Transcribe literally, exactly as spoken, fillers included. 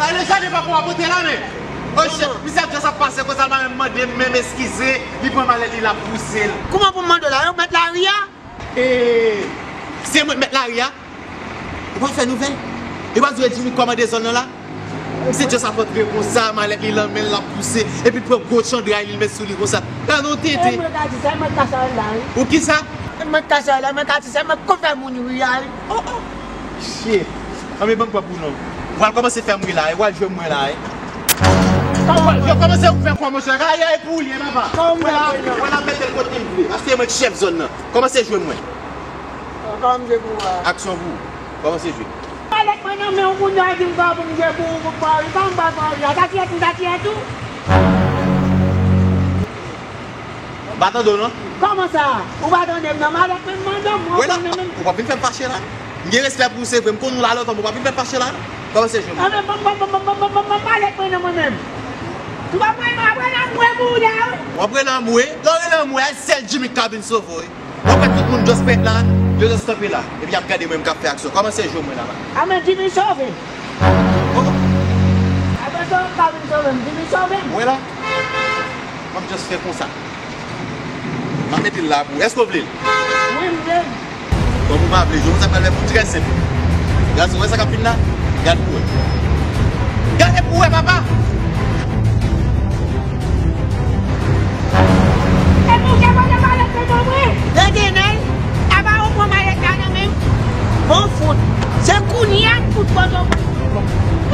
Ale, Jade, pa pou w ap pote la, men. Oye, misye just ap pase konsa, l pa menm mande m menm eskize, li pran malèt li, l ap pouse l. Kouman pou m mande w la? Yo mèt lari a? E, se mwen k mèt lari a? Ou pa fè nouvèl? E pa di w e Jimmy k kòmande zòn nan la? Misye just ap antre konsa, malèt li nan men l, l ap pouse, epi l pran gwo chandray li, l met sou li konsa. Gade yon tenten. E mwen ka di sa, e mwen k ka sa la, wi. Ou ki sa? E mwen k ka sa la, mwen ka di sa, e mwen k konn fè moun ri a, wi. Oh, oh. Shit. Anben, ban m pran pou non. Ou pral kòmanse fè m ri la, e. Ou pral jwe mwen la, e. Yo kòmanse fè kwa, monchè. Gade, e pou w ye, papa. Kòman w la, w la mete l kote m vle. Paske mwen k chèf zòn nan. Kòmanse jwe mwen. Kòman m jwe pou ou a? Aksyon pou ou. Kòmanse jwe. Malèt mwen nan men yon moun, yo di m fò pou m jwe pou ou, pou m fè ri. Kòman m pral fè ri a? Sa tiyè tou, sa tiyè tou. M pa tande w non. Kòman sa? Ou pa tande m nan? Malèt mwen m mande w, mwen konn nan men m. Ou p ap vin fè m fache la. M gen respè pou ou, se vre. M konn ou la lontan, men ou p ap vin fè m fache la. Kòmanse jwe mwen. Anben, ban m, ban m, ban m malèt mwen nan mwen menm. Ou pa mwen, mwen ap rele anmwe pou ou la, wi. W ap rele anmwe? Lè w rele anmwe, a sèl Jimmy k ka vin sove w, wi. W ap wè tout moun just prèt la, yo just kanpe la. Epi y ap gade mwen, m k ap fè aksyon. Kòmanse jwe mwen la, la. Anben, Jimmy sove m. Oh. Anben, sa w ka vin sove m, Jimmy sove m. Wè la. M ap just fè konsa. M ap mete l la pou ou. Èske w vle l? Wi, m vle l. Bon, ou pa vle, jodi a pral fè pou trè senp. Gade, ou wè sa k ap vin la? Gade pou wè. Gade pou wè, papa! E pou ke mwen malèt nan men mwen? Tande, Nèl, apa ou pran malèt la nan men m? Bon fout. Se kounye a m fout pran yon kout.